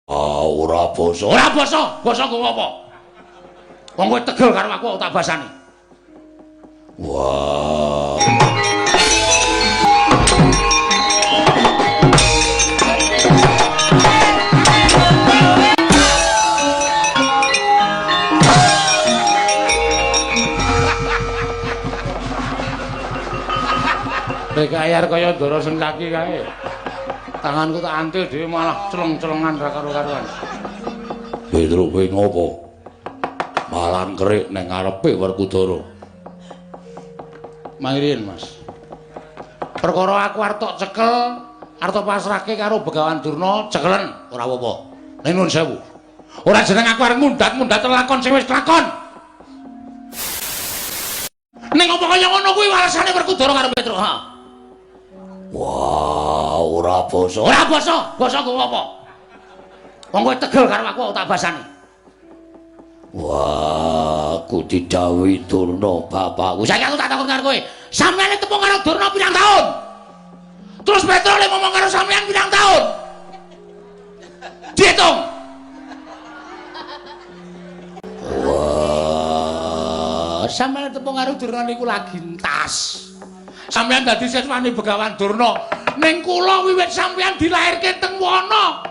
Ah, ora basa. Ora basa, basa nggo apa? Wong kowe tegel karo aku tak basani. Wah. Bekayar kaya ndara sengkaki kae. Tanganku tak antil dhewe malah celeng-celengan ra karo-karuan. Petro kowe ngopo? Malah kerik ning ngarepe Werkudara. Mangrin, Mas. Perkara aku arep tok cekel, arep tok pasrahke karo Begawan Durna, cekelen ora apa-apa. Ning nuwun sewu. Ora jeneng aku arep mundhat-mundhat lakon sing wis kelakon. Ning apa kaya ngono kuwi walesane Werkudara karo Petro, ha? Wah, ora basa. Ora basa, basa nggo apa? Wong kowe tegel karo aku tak basani. Wah, aku didhawuhi Durna bapakku. Saiki aku tak takon karo kowe. Sampeyan tepung karo Durna pirang taun? Terus Petro le ngomong karo sampeyan pirang taun? Diitung. Wah, sampeyan tepung karo Durna niku lagi entas. Sampeyan dadi siswane Begawan Durna. Ning kula wiwit sampeyan dilairke teng wana.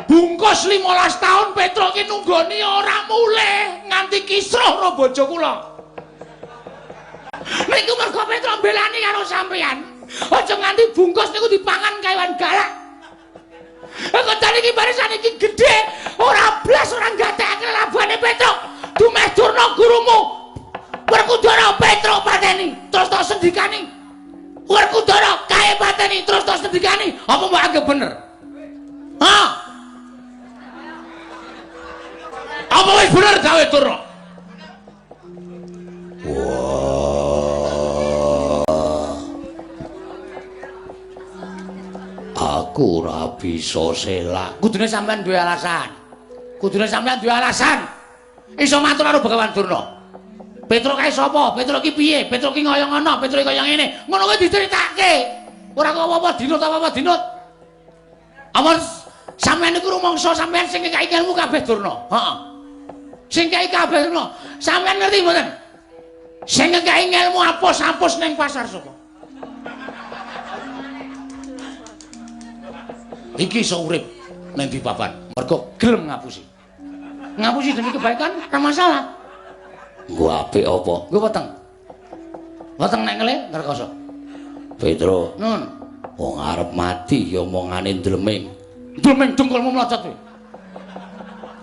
Bungkus 15 taun Petro ki nunggoni ora mulih nganti kisruh karo bojo kula. Niku mergo Petro mbelani karo sampeyan. Aja nganti bungkus niku dipangan kewan galak. Kok iki barisan iki gedhe, ora blas ora gatekake labane Petro. Dumeh Durna gurumu. Werkudara Petro pateni, terus tok sendikani. Werkudara kae pateni, terus tok sendikani. Apa mbok anggap bener? Hah? Apa wis bener gawe Durna? Wah. Aku ora bisa selak. Kudune sampean duwe alasan. Kudune sampean duwe alasan. Iso matur karo Begawan Durna. Petro kae sapa? Petro ki piye? Petro ki kaya ngono, Petro kaya ngene. Ngono kuwi diceritake. Ora kok apa-apa dinut apa-apa dinut. Amun sampean niku rumangsa sampean sing ngekeki ilmu kabeh Durna. Heeh. Sing ngekeki kabeh Durna. Sampean ngerti mboten? Sing ngekeki ilmu apus-apus ning pasar sapa? Iki iso urip ning di papan. Mergo gelem ngapusi. Ngapusi demi kebaikan ora masalah. Nggo apik apa? Nggo weteng. Weteng nek ngele ngrekoso. Petro, nun. Wong arep mati ya omongane ndleming. Ndleming dengkulmu mlocot kowe.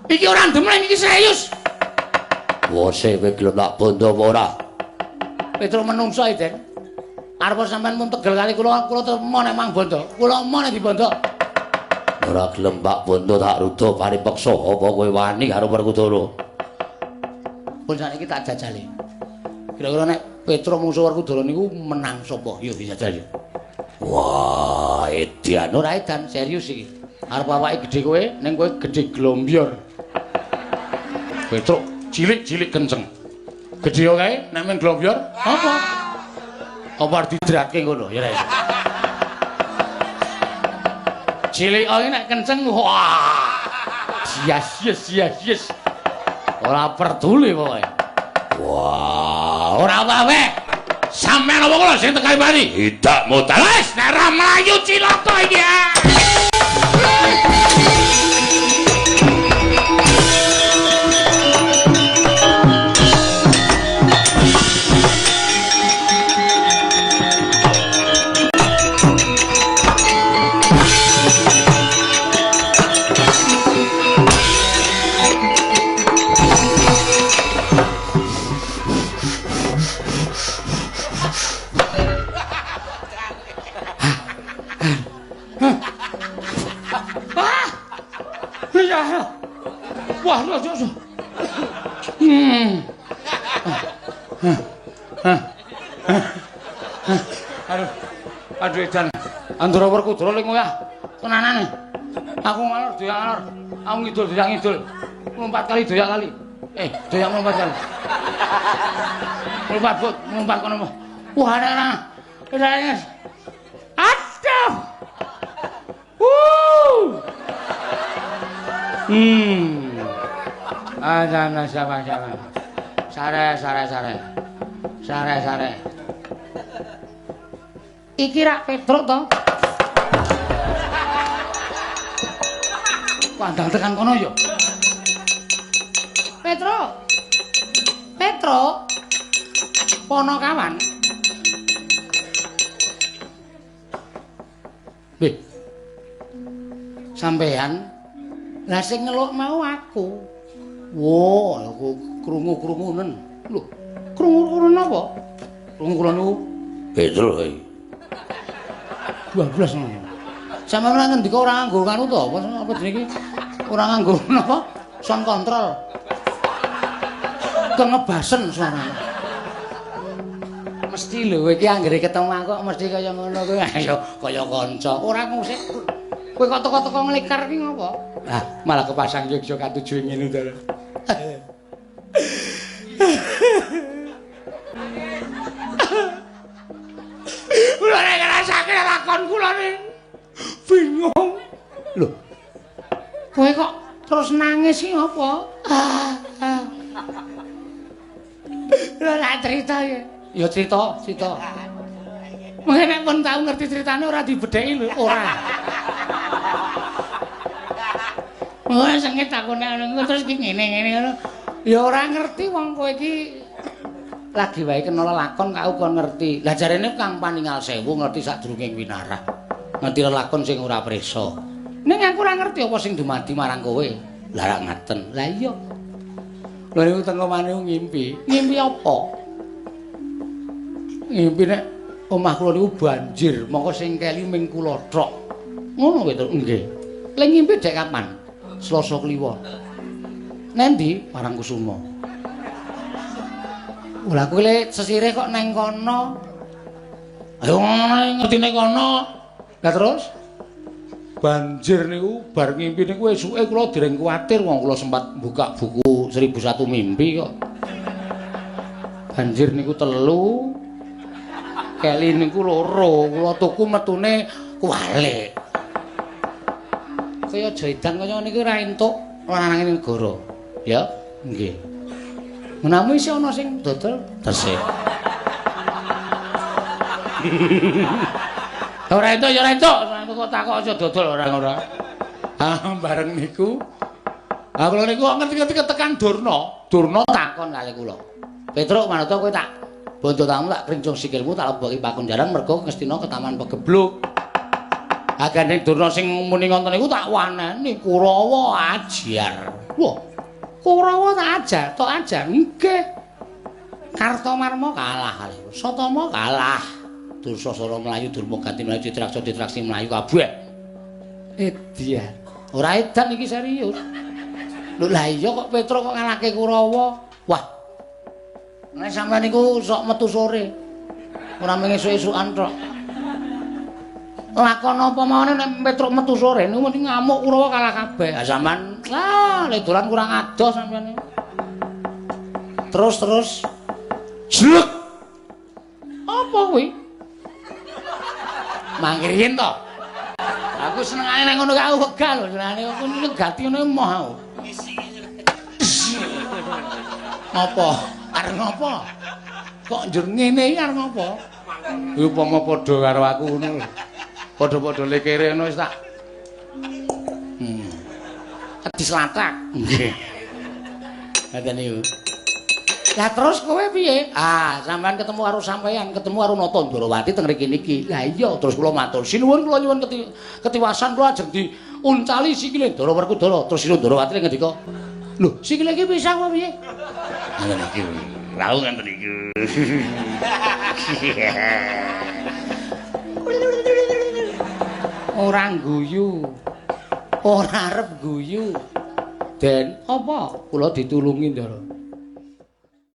Iki ora ndleming, iki serius. Wose kowe gelem tak bondo apa ora? Petro menungso iki, Den. Arep sampean mun tegel kali kula, kula temo nek mang bondo. Kula emo nek dibondo. Ora gelem Pak Bondo tak ruda paripeksa apa kowe wani karo Werkudara? Pun sakniki tak jajali. Kira-kira nek Petro mungsuh Werkudara niku menang sapa? Yo dijajal yo. Wah, edan ora edan, serius iki. Arep awake gedhe kowe, ning kowe gedhe glombior. Petro cilik-cilik kenceng. Gedhe kae nek men glombior apa? Apa arep didratke ngono ya ra iso. Cilik ae nek kenceng wah. Yes yes yes yes. Ora peduli pokoke. Wah, ora apa-apa. Sampeyan apa kula sing tekai pari? Tidak modal. Wis nek ora mlayu cilaka iki. Wah, aja. Aduh. Aduh edan. Andara Werkudara ling ngoyah. Tenanane. Aku ngalor doyak ngalor. Aku ngidul doyak ngidul. Mlumpat kali doyak kali. Doyak mlumpat kali. Mlumpat bot, mlumpat kono. Wah, ana. Aduh. Ah, sama sama. Sare sare sare. Sare sare. Iki rak Petruk to? Pandang tekan kono ya. Petruk. Petruk. Ponokawan. Bih. Sampean lah sing ngeluk mau aku. Wo, aku krungu-krungunen. Lho, krungu-krungunen apa? Krungu kula niku Petruk iki. 12 ngono. Sampeyan ora ngendika ora nganggo kanu to, apa apa jenenge iki? Ora nganggo napa? Sound control. Kengebasen suarane. Mesti lho kowe iki anggere ketemu aku kok mesti kaya ngono kuwi. Ayo kaya kanca. Ora ngusik. Kowe kok teko-teko nglekar iki ngopo? Ah, malah kepasang yogya katuju ngene to. Kula nek ngrasake lakon kula ning bingung. Lho. Kowe kok terus nangis iki apa? Lho ora cerita ya. Ya cerita, cerita. Mengke nek pun tau ngerti ceritane ora dibedheki lho, ora. Wah, sengit aku nek ngono terus iki ngene-ngene ngono. Ya ora ngerti wong kowe iki lagi wae kena lelakon kok kon ngerti. Lah jarene Kang Paningal Sewu ngerti sadurunge winarah. Ngerti lelakon sing ora prisa. Ning aku ora ngerti apa sing dumadi marang kowe. Lah rak ngaten. Lah iya. Lha niku teng omah niku ngimpi. Ngimpi apa? Ngimpi nek omah kula niku banjir, mongko sing keli ming kula tok. Ngono kowe to? Nggih. Lha ngimpi dek kapan? Selasa Kliwon. Nendi? Parangkusumo. Lah kowe le sesire kok neng kono. Ayo ngertine kono. Lah terus banjir niku bar ngimpi niku esuke kula dereng kuwatir wong kula sempat buka buku 1001 mimpi kok. Banjir niku 3, keli niku 2, kula tuku metune kuwalik. Kaya jaidan kaya niki ora entuk lanange negara. Ya, nggih. Menawi isih ana sing dodol tesih. Ora entuk ya ora entuk, kok takok aja dodol ora ora. Ah bareng niku. Ah kula niku ngerti-ngerti ketekan Durna. Durna takon kali kula. Petruk manut kowe tak bondo tamu tak krincung sikilmu tak leboki pakunjaran mergo Ngastina ketaman pegebluk. Ah gandeng Durna sing muni ngoten niku tak waneni Kurawa ajar. Wah. Kurawa tak ajar, tok ajar. Nggih. Kartomarma kalah kali. Satama kalah. Dursasana mlayu, Durmagati mlayu, Citraksa Citraksi mlayu kabeh. Edian. Ora edan iki serius. Lho lah iya kok Petruk kok ngalahke Kurawa. Wah. Nek sampean niku sok metu sore. Ora mung esuk-esukan tok. Lakon apa mawon nek Petruk metu sore niku mesti ngamuk Kurawa kalah kabeh. Ha sampean lah lek dolan kurang adoh sampean niku. Terus jlek. Apa kuwi? Mangkiriyen to. Aku senengane nek ngono aku wegah lho, senengane aku nyegati ngono emoh aku. Apa? Arep ngopo? Kok njur ngene iki arep ngopo? Kuwi upama padha karo aku ngono lho. Padha-padha lekere ngono wis tak. Dislatak. Nggih. Ngaten niku. Lah terus kowe piye? Ah, sampean ketemu karo sampean, ketemu karo Nata Ndrawati teng mriki niki. Lah iya, terus kula matur, sinuwun kula nyuwun ketiwasan kula ajeng diuncali sikile Ndara Werkudara. Terus Sinuwun Ndrawati ngendika, "Lho, sikile iki pisang apa piye?" Ngoten iki. Lha ngoten iki. Ora guyu. Ora arep guyu. Den, apa? Kula ditulungi, Ndara.